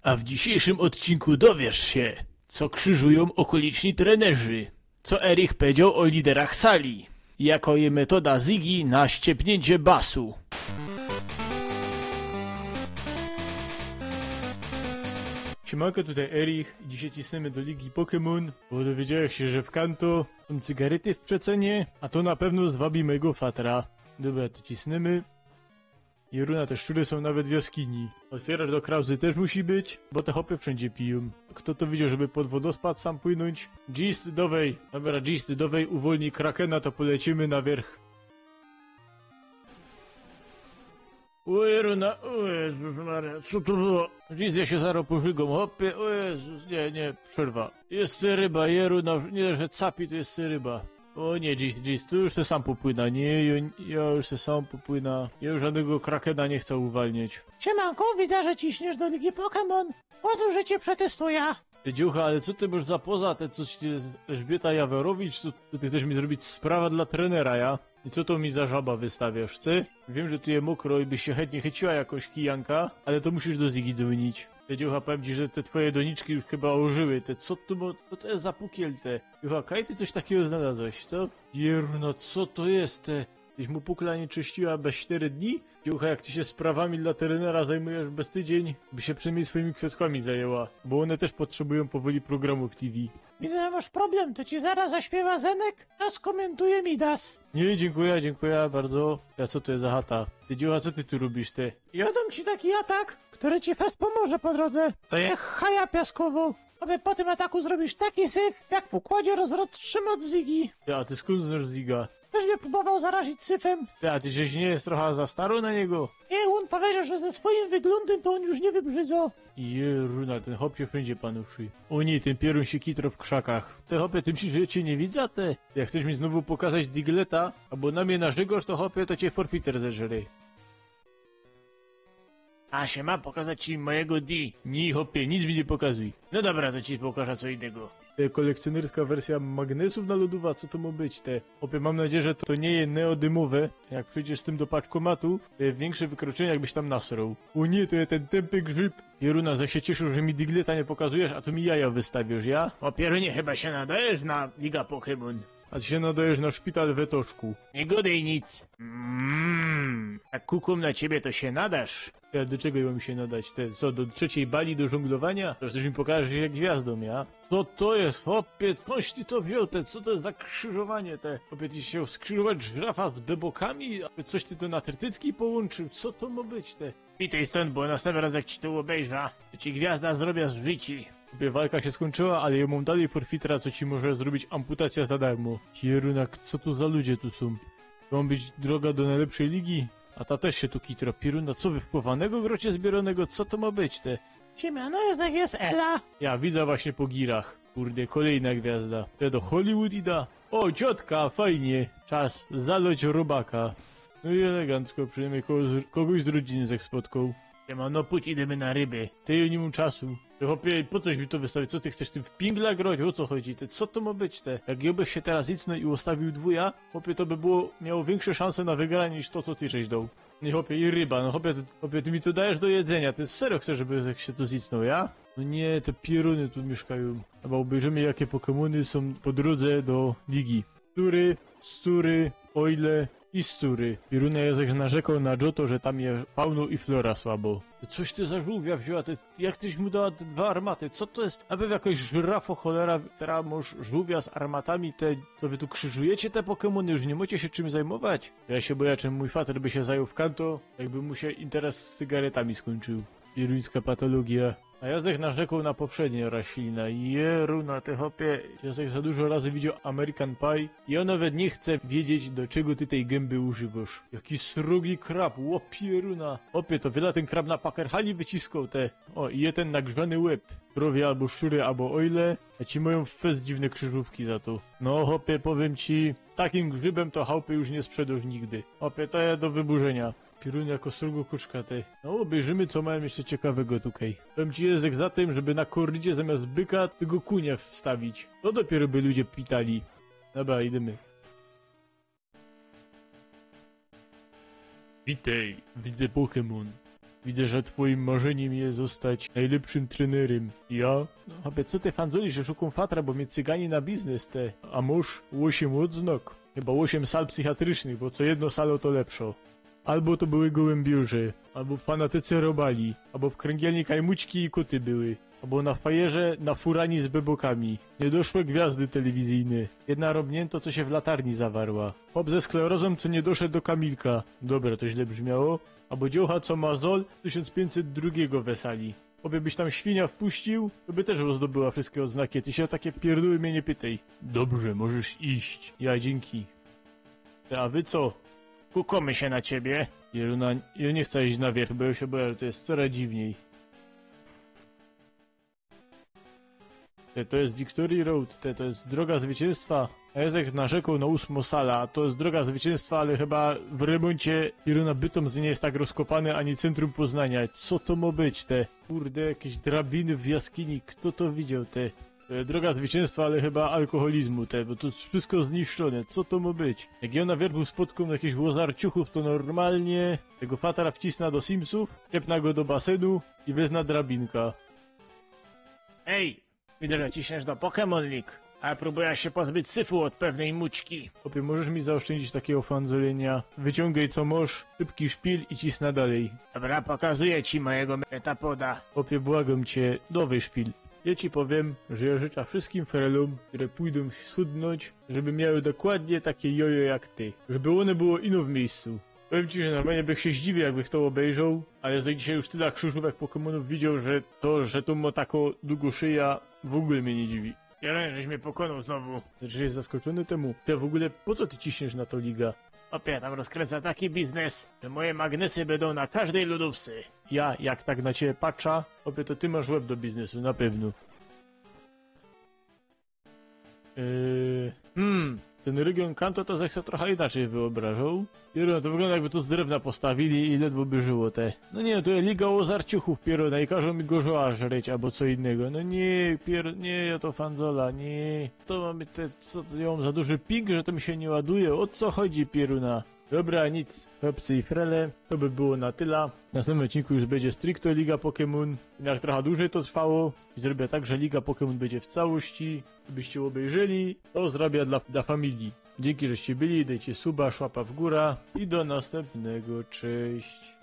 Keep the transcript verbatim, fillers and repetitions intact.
A w dzisiejszym odcinku dowiesz się, co krzyżują okoliczni trenerzy, co Erich powiedział o liderach sali, jako je metoda Zigi na ściepnięcie basu. Siemanko, tutaj Erich. Dzisiaj cisnymy do ligi Pokémon, bo dowiedziałeś się, że w Kanto są cygarety w przecenie, a to na pewno zwabi mojego fatra. Dobra, to cisnymy. Jeruna, te szczury są nawet w jaskini. Otwieracz do krauzy też musi być, bo te chopy wszędzie piją. Kto to widział, żeby pod wodospad sam płynąć? Gist, dowej. Dobra, Gist, dowej, uwolnij krakena, to polecimy na wierch. O Jeruna, o Jezus Maria, co to było? Gist, ja się zaraz pożygam, chopie, o Jezus, nie, nie, przerwa. Jeszcze ryba, Jeruna, nie, że capi, to jeszcze ryba. O nie, Gist, Gist, tu już se sam popłynę, nie, ja, ja już se sam popłynę. Ja już żadnego krakena nie chcę uwalniać. Siemanko, widzę, że ciśniesz do ligi Pokémon. Pozwól, że cię przetestuję. Ty dziucha, ale co ty masz za poza, te coś ty, Elżbieta Jaworowicz, co, co ty chcesz mi zrobić sprawa dla trenera, ja? I co to mi za żaba wystawiasz, ty? Wiem, że tu je mokro i byś się chętnie chyciła jakoś kijanka, ale to musisz do Zigi dzwonić. Ty dziucha, powiem ci, że te twoje doniczki już chyba ożyły, te co tu mo-, co to jest za pukiel, te? Dziucha, kaj ty coś takiego znalazłeś, co? Jeruna, co to jest, te? Tyś mu pukla nie czyściła bez cztery dni? Dziucha, jak ty się sprawami dla trenera zajmujesz bez tydzień, by się przynajmniej swoimi kwiatkami zajęła, bo one też potrzebują powoli programu w T V. Widzę, że masz problem, to ci zaraz zaśpiewa Zenek, a skomentuje Midas. Nie, dziękuję, dziękuję bardzo. Ja, co to jest za chata? Ty, dziucha, co ty tu robisz, ty? Ja dam ci taki atak, który ci fest pomoże po drodze. To je haja piaskową. Aby po tym ataku zrobisz taki syf, jak w układzie rozrodcz Szymon Zigi. Ja, ty skąd znasz Ziga? Też mnie próbował zarazić syfem. Ty, a ty żeś nie jest trochę za staro na niego? Nie, on powiedział, że ze swoim wyglądem to on już nie wybrzydzał. Jeruna, ten chłop się wszędzie panuszy. O nie, ten pierun się kitro w krzakach. Ty, chłopie, ty myślisz, że ja cię nie widzę, ty? Jak chcesz mi znowu pokazać Digleta, albo na mnie narzekasz, to, chłopie, to cię forfeiter zeżre. A siema, pokazać ci mojego D. Nie, chłopie, nic mi nie pokazuj. No dobra, to ci pokażę co innego. E, kolekcjonerska wersja magnesów na lodówce, co to ma być, te? Chłopie, mam nadzieję, że to nie jest neodymowe. Jak przyjdziesz z tym do paczkomatu, to jest większe wykroczenie, jakbyś tam nasrał. O nie, to jest ten tępy grzyb. Pieruna, że się cieszysz, że mi Digleta nie pokazujesz, a tu mi jaja wystawiasz, ja? O, pierunie, chyba się nadajesz na Liga Pokémon. A ty się nadajesz na szpital we Toszku. Nie godej nic. Mm, a kuką na ciebie to się nadasz. Ja, do czego ja mam się nadać? Te, co, do trzeciej bali do żonglowania? To chcesz mi pokazać, że się gwiazdą, ja? Co to jest, chłopie? Skądś ty to wziął, te? Co to jest za krzyżowanie, te? Chłopie, ty się skrzyżować żrafa z bebokami? Coś ty to na trytytki połączył? Co to ma być, te? I tej stąd, bo następny raz, jak ci to obejrzę, to ci gwiazda zrobię z życi. Chłopie, walka się skończyła, ale ja mam dalej forfitra, co ci może zrobić amputację za darmo. Pierunak, co tu za ludzie tu są? To ma być droga do najlepszej ligi? A ta też się tu kitro. Pieruna, co wy w Powanego grocie zbieronego? Co to ma być, te? Siemano, jest jak jest Ela. Ja widzę właśnie po girach. Kurde, kolejna gwiazda. Te do Hollywood ida. O, ciotka, fajnie. Czas zaloć robaka. No i elegancko, przynajmniej kogoś z, kogoś z rodziny zech spotkał. Siemano, pójdź, idziemy na ryby. Ty, ja nie mam czasu. Ty, chłopie, po coś mi to wystawić? Co ty chcesz tym w pingla groć? O co chodzi? Ty, co to ma być, te? Jak ja bych się teraz icnął i ustawił dwuja, chłopie, to by było, miało większe szanse na wygranie niż to, co ty żeś dał. Nie, chłopie, i ryba, no chłopie, ty, chłopie, ty mi to dajesz do jedzenia, ty serio chcesz, żeby jak się tu zicnął, ja? No nie, te pieruny tu mieszkają. Chyba obejrzymy, jakie Pokémony są po drodze do ligi. Stury, Stury, Oile i Stury. Pieruna, ja żech narzekał na Johto, że tam je faunu i flora słabo. Coś ty za żółwia wzięła, ty, jak tyś mu dała te dwa armaty, co to jest? A pewnie jakoś żyrafo cholera, teraz masz żółwia z armatami, te, co wy tu krzyżujecie te Pokémony, już nie możecie się czym zajmować? Ja się boję, czym mój fater by się zajął w Kanto, jakby mu się interes z cygaretami skończył. Pieruńska patologia. A ja żech narzekał na poprzednie rośliny. Jeruna, ty, chłopie, ja żech za dużo razy widział American Pie i on nawet nie chce wiedzieć, do czego ty tej gęby używasz. Jaki srogi krab, ło pieruna. Chłopie, to wiele ten krab na Pakerhali wyciskał, te. O, i je ten nagrzany łeb. Zdrowie albo Szczury, albo Oile, a ci mają fest dziwne krzyżówki za to. No, chłopie, powiem ci, z takim grzybem to chałupy już nie sprzedasz nigdy. Chłopie, to je do wyburzenia. Pierun jako srogo kuczka, ty. No, obejrzymy, co mają jeszcze ciekawego tukej. Powiem ci, jeżech za tym, żeby na korridzie zamiast byka tego kunia wstawić. To dopiero by ludzie pitali. Dobra, idziemy. Witej, widzę Pokémon. Widzã, że twojim marzenim je ôstać nojlepszym trenerym. Ja? No, chopie, co ty fandzolisz, że szukōm fatra, bo mie cyganie na biznes te. A mōsz ôziym ôdznak. Chyba ôziym sal psychiatrycznych, bo co jedno salo to lepszo. Abo to były gołymbiōrze, abo fanatyczne robale, abo w kryngielnie kajmuczki i kōty były, abo na fajerze na furanie z bebokami. Niydoszłe gwiazdy telewizyjne. Jedna robniynto, co sie w latarni zawarła. Chop ze sklerozōm, co niy doszedł do kamilka. Dobra, to źle brzmiało. Abo dziołcha, co ma zol z tysiōnc piyńćset drugigo wesali. Chopie, byś tam świnia wpuścił, to by tyż zdobyła wszyjske ôdznaki. Ty sie ô take pierdōły mie niy pytej. Dobrze, możesz iść. Ja, dziynki. Ty, a wy co? Kukōmy sie na ciebie. Pierōna, jo niy chcã iś na wiyrch, bo jo sie bojã, że to je corŏz dziwniej. Te, to je Victory Road, te, to je droga zwyciynstwa. A jo żech narzekōł na ôsmŏ sala, to je droga zwyciynstwa, ale chyba w remōncie pierōna Bytōm niy je tak rozkopane, ani centrum Poznania. Co to mŏ być, te? Kurde, jakeś drabiny w jaskini, fto to widzioł, te? E, droga zwyciynstwa, ale chyba alkoholizmu, te, bo to wszysko zniszczōne, co to mŏ być? Jak jo na wiyrch spotkōm jakichś ôzarciuchōw, to normalnie tego fatra wcisnã do Simsōw, ciepnã go do basynu i weznã drabinka. Ej! Widzã, że ciśniesz do Pokémon League, a prōbujã sie pozbyć syfu ôd pewnyj mućki. Chopie, możesz mi zaoszczyndzić takigo fandzoliynio? Wyciōngej, co mŏsz, szybki szpil i cisnã dalej. Dobra, pokazujã ci mojigo metapoda. Chopie, błagōm cie, dowej szpil. Jo ci powiym, że jo życzã wszyskim frelōm, kere pōjdōm schudnōńć, żeby miały dokładnie take jojo jak ty. Żeby ône było ino w miyjscu. Powiym ci, że normalnie bych sie zdziwiōł, jakbych to ôbejrzoł, ale żech dzisiej już tela krzyżōwek Pokémonōw widzioł, że to, że tu mŏ tako dugõ szyjã, w ôgōle mie niy dziwi. Pierōn, żeś mie pokōnōł znowu. Żeś zaskoczōny tymu? Ty, w ôgōle, po co ty ciśniesz na to liga? Chopie, tam rozkrynca taki biznes, że moje magnesy bydōm na kożdyj lodōwce. Ja, jak tak na ciebie patrzã, chopie, to ty mŏsz łeb do biznesu, na pewno. Yy, hmm, tyn region Kanto to żech se trocha inaczyj wyobrażoł. Pierōn, to wyglōnda, jakby to z drewna postawili i ledwo by żyło, te. No niy, to je liga ôzarciuchōw, pierōn, i kożōm mi gorzoła żreć abo co innego. No niy, pier-, niy, jo to fandzolã, niy. To mŏ być te, co, jo mōm za duży ping, że to mi sie niy ładuje. Ô co chodzi, pierōna? Dobra, nic, chopcy i frele, to by było na tela. W nastympnym ôdcinku już bydzie stricte Liga Pokémon. Jednak trocha dużyj to trwało i zrobiã tak, że Liga Pokémon bydzie w całości. Żebyście ôbejrzeli, to zrobiã dlŏ, dlŏ familije. Dziynki, żeście byli, dejcie suba, szłapa w gōrã i do nastympnego, cześć.